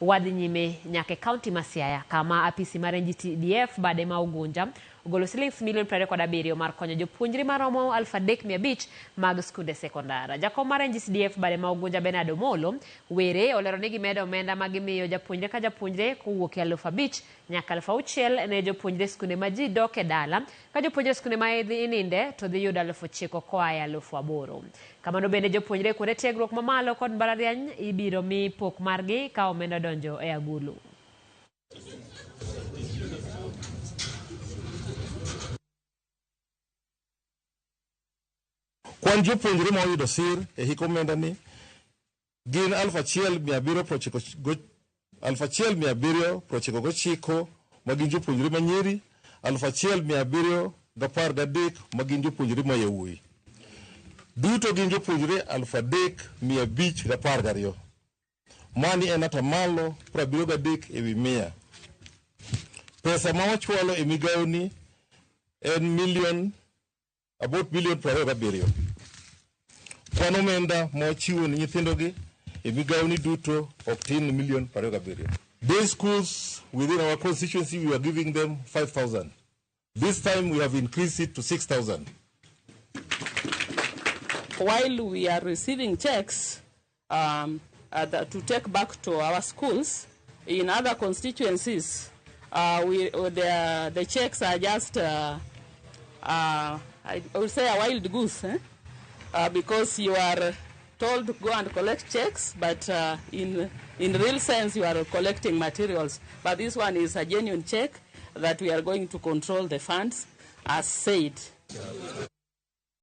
Wadhi nyime nyaka e kaunti ma Siaya kama apisi mar NGCDF bade ma Ugunja ogolo silings milion 27 mar konyo jopuonjre maromo 3,500 mag skunde sekondar. Jakom mar NGCDF bade ma Ugunja Bernard Omolo Were olero ni gimedo omenda ma gimiyo japuonjre ka japuonjre kowuok e 5,000 nyaka 6,000 ne jopuonjre skunde ma ji dok e dala ka jopuonjre skunde ma idhi ininde to dhi yudo 9,000 koa e 8,000. Kamano bende jopuonjre kuonde tiegruok mamalo kod mbalariany ibiro mi pok margi ka omenda odonjo e agulu. Kwan jopuonjre ma oyudo sir e hik omenda ni gin 1,799 ma gin jopuonjre ma nyiri, 1,713 ma gin jopuonjre ma yawuoyi. Duto gin jopuonjre 3,512. Mani en atamalo 73 ewi mia. Pesa ma wachwalo e migawoni en milion about bilion 27. Kwan omenda ma wachiwo ne nyithindogi e migawoni duto ok tin ne milion 27. Day schools within our constituency, we are giving them 5,000. This time we have increased it to 6,000. While we are receiving checks to take back to our schools, in other constituencies, the checks are just, I would say, a wild goose, eh? Because you are told to go and collect checks, but in real sense you are collecting materials. But this one is a genuine check that we are going to control the funds as said.